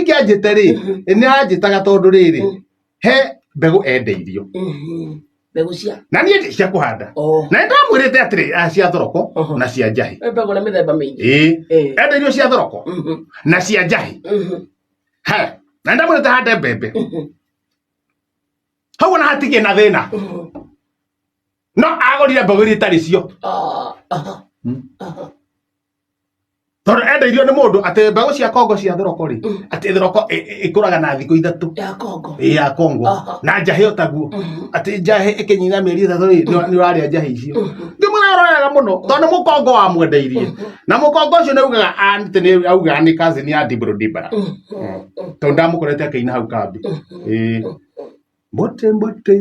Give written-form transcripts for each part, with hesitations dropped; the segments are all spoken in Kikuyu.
Kĩanjĩte rĩ, nĩ anjĩtaga tondũ rĩrĩ, he mbegũ endeirio. Mbegũ cia Na niĩ ndĩ cia kũhanda. Oh. Na nĩ ndamwĩrĩte atĩrĩ, ah, cia thoroko na cia njahĩ. Eh, mbegũ nĩ mĩthemba mĩingĩ. Ĩĩ. Eh. Endeirio cia thoroko na cia njahĩ. He. Na nĩ ndamwĩrĩte hande mbembe. Hau ona hatigĩ na thĩna. No agũrire mbegũ iria itarĩ cio. Ah, aha. Tondũ endeirio nĩ mũndũ atĩ mbegũ cia Kongo cia thoroko rĩ, atĩ thoroko ĩkũraga na thikũ 3. Ya Kongo. Ĩ ya Kongo. Aha. Na njahĩ o taguo. Atĩ njahĩ ĩkĩnyina mĩeri 3 rĩ, nĩ ũrarĩa njahĩ icio. Ngĩmwĩra ũroraga mũno tondũ nĩ mũkongo wamwendeirie. Na mũkongo ũcio nĩ augaga atĩ nĩ augaga nĩ cousin ya Dibro Dibara. Tondũ ndamũkorete akĩina hau kambĩ. Ĩĩ. Mbote mbote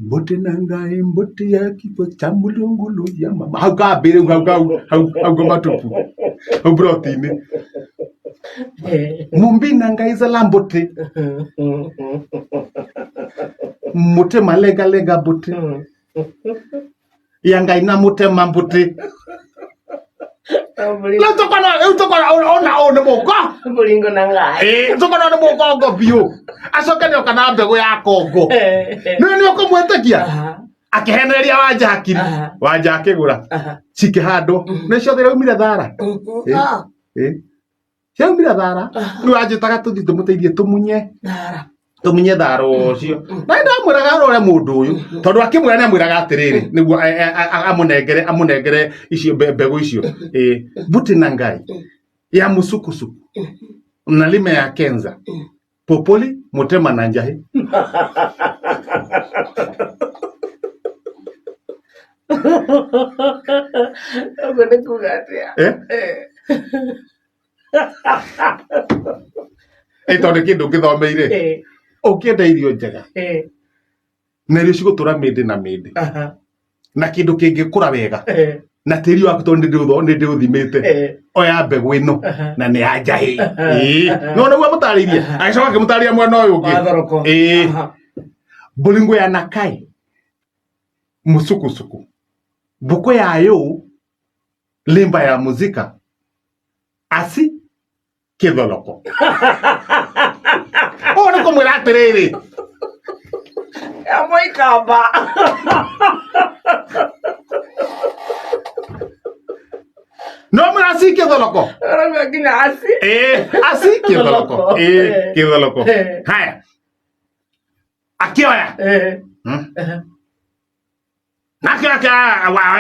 mbote na ngai mbote ya kifo cha mulungulu ya mama hau kambĩ rĩu hau hau hau hau ngomatupu hau broti-inĩ mumbi na ngai zala mbote motema lengalenga mbote ya ngai na motema mbote. Rĩu tũkona rĩu tũkona ona ũyũ nĩ mũko Mũringo na ngai. Ĩĩ, tũkona nĩ mũkongo biũ acoke nĩoka na mbegũ ya kongo nĩ nĩ ũkũmwĩtĩkia Aha. akĩhenereria wanja hakiri Aha. wanja akĩgũra Aha. cikĩhandwo nĩ ciothe iraumire thara. Ĩĩ. Ah, Ĩĩ. Ciaumire thara rĩu anjĩtaga tũthiĩ tũmũteithie tũmunye thara. Tũmunye thara ũcio na nĩ ndamwĩraga arore mũndũ ũyũ tondũ akĩmwĩra nĩ amwĩraga atĩrĩrĩ nĩguo amũnengere amũnengere icio mbegũ icio. Ĩĩ, mbuti na ngai ya musukusuku na lime ya kenza popoli mutema na njahi. Ũguo nĩ kuga atĩa? Eh? Eh. Ĩ tondũ kĩndũ ngĩthomeire Eh, ũngĩenda irio njega na irio cigũtũra mĩndĩ na mĩndĩ na kĩndũ kĩngĩkũra wega na tĩri waku tondũ nĩ ndĩũthimĩte oya mbegũ ĩno na nĩ ya njahĩ. Ĩĩ, no nĩguo amũtarĩirie agĩcoka akĩmũtarĩria mwena ũyũ ũngĩ Wa thoroko. Ĩĩ. Aha. Bolingo ya nakai musukusuku mbũkũ ya yũ limba ya muzika asi kĩthoroko ũũ nĩ kũmwĩra atĩrĩrĩ Ya mũikamba. No mwĩra asi kĩthoroko. Ũrauga nginya asi. Ĩĩ, asi kĩthoroko. Ĩĩ, kĩthoroko. Eh. Haya akĩoya. Nake ake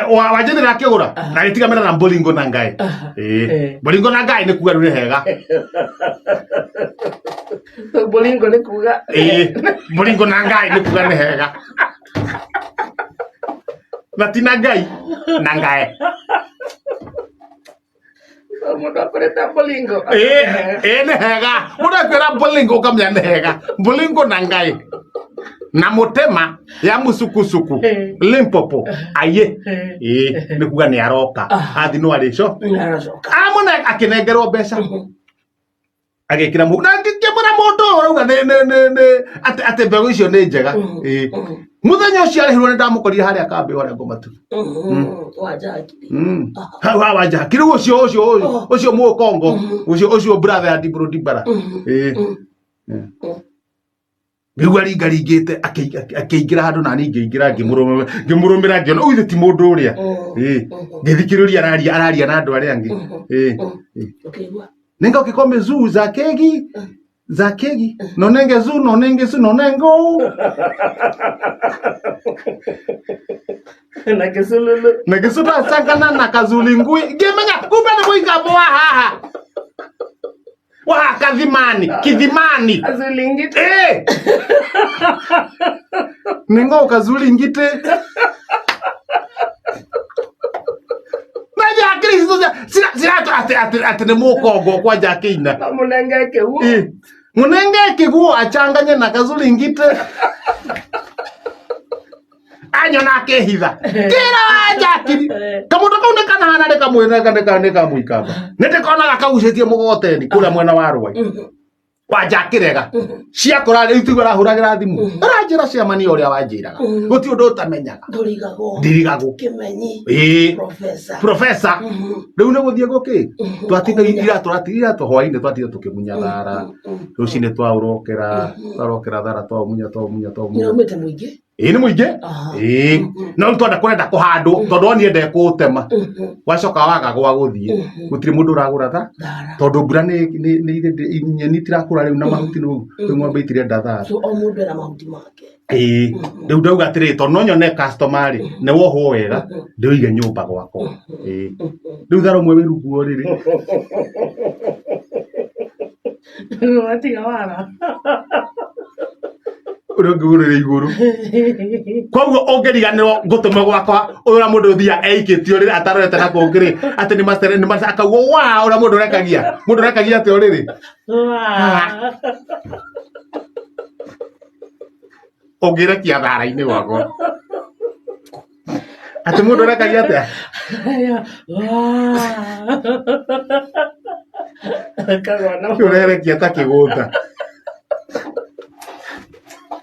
wanjĩthĩra akĩgũra na agĩtiga mena na mboringo na ngai. Ĩĩ. Eh. Mboringo na ngai nĩ kuga rĩu nĩ hega. Bolingo nĩ kuga. Ĩĩ, mboringo na ngai nĩ kuga nĩ hega na ti na ngai na ngae. Mũndũ akorete bolingo. Ĩĩ ĩĩ, nĩ hega mũndũ akwĩra mboringo ũkamenya nĩ hega mboringo na ngai na mũtema ya musukusuku limpopo aye. Ĩĩ, nĩ kuga nĩ aroka athi no arĩco Nĩaracoka. Amũne akĩnengerwo mbeca agĩkĩra mũhu na ngĩmwĩra mũndũ ũyũ ũrauga nĩ nĩ nĩ nĩ atĩ atĩ mbegũ icio nĩ njega. Ĩĩ, mũthenya ũcio arĩhirwo nĩ ndamũkorire harĩa kambĩ harĩa ngomatu. Wanjaki. Hau ha wanja kĩrĩu ũcio ũcio ũcio ũcio mũkongo ũcio ũcio brother ya Dibro Dibara. Ĩĩ, ngĩigua ringaringĩte akĩingĩra handũ na niĩ ngĩingĩra ngĩmũrũmĩra ngĩmũrũmĩra ngĩona ũyũ ti mũndũ ũrĩa. Ĩĩ, ngĩthikĩrĩria araria araria na andũ arĩa angĩ. Ĩĩ. Ũkĩigua. Nenga kikombe zuu za kegi za kegi nonenge zu nonenge zu nonengo. Na kĩsululu. Na gĩcuta cangana na kazuli ngui ngĩmenya kumbe nĩ mũikambo wa haha wa kathimani kithimani. Azulingite. Eh! Nengo kazuli ngite na jakiri icio cirato atĩ atĩ atĩ nĩ mũkongo kwanja akĩina. Mamũnenge kĩguo. Eh, munenge kiguo achanganye na kazuli ngite anyona akehitha kira wajakiri kamundu kau nĩ kanahana nĩ kamwe nĩ ka nĩ ka nĩ kamũikamba nĩ ndĩkonaga kagucĩtie mũgoteni kũrĩa mwena wa rwai. Wanja akĩrega ciakũra rĩu tiguo arahũragĩra thimũ aranjĩra ciamani ũrĩa wanjĩraga gũtirĩ ũndũ ũtamenyaga. Ndũrigagwo. Ndirigagwo. Kĩmenyi. Ĩĩ. Professor. Professor. Rĩu nĩ gũthiĩ gũkĩ twatinda ira tũratinda ira hwainĩ twatinda tũkĩmunya thara, rũcinĩ twaũrokera twarokera thara twaũmunya twaũmunya twaũmunya. Nĩũmĩte mũingĩ. Ĩĩ nĩ mũingĩ. Ĩĩ no rĩu twenda kũrenda kũhandwo tondũ onire ndekũũtema wacoka waga gwa gũthiĩ gũtirĩ mũndũ ũragũra tha Thara. Tondũ mbura nĩ nyeni itirakũra rĩu na mahuti rĩu rĩu ng'ombe itirenda thara. So o mũndũ ena mahuti make. Ĩĩ rĩu ndauga atĩrĩrĩ tondũ no nyone customer rĩ nĩ wohwo wega ndĩũige nyũmba gwakwa. Ĩĩ rĩu thara ũmwe wĩ rungu rĩrĩ. Watiga wara. Ũrĩa ũngĩ ũrĩrĩ igũrũ koguo ũngĩriganĩrwo ngũtũme gwakwa ũrĩa mũndũ ũthiaga eikĩtie ũrĩrĩ atarorete na kũngĩ rĩ atĩ nĩ macere nĩ mace akauga wa ũrĩa mũndũ ũrekagia atĩa ũrĩrĩ ũngĩrekia thara-inĩ gwakwa atĩ mũndũ ũrekagia atĩa. Kagwa na ũrerekia ta kĩgũta.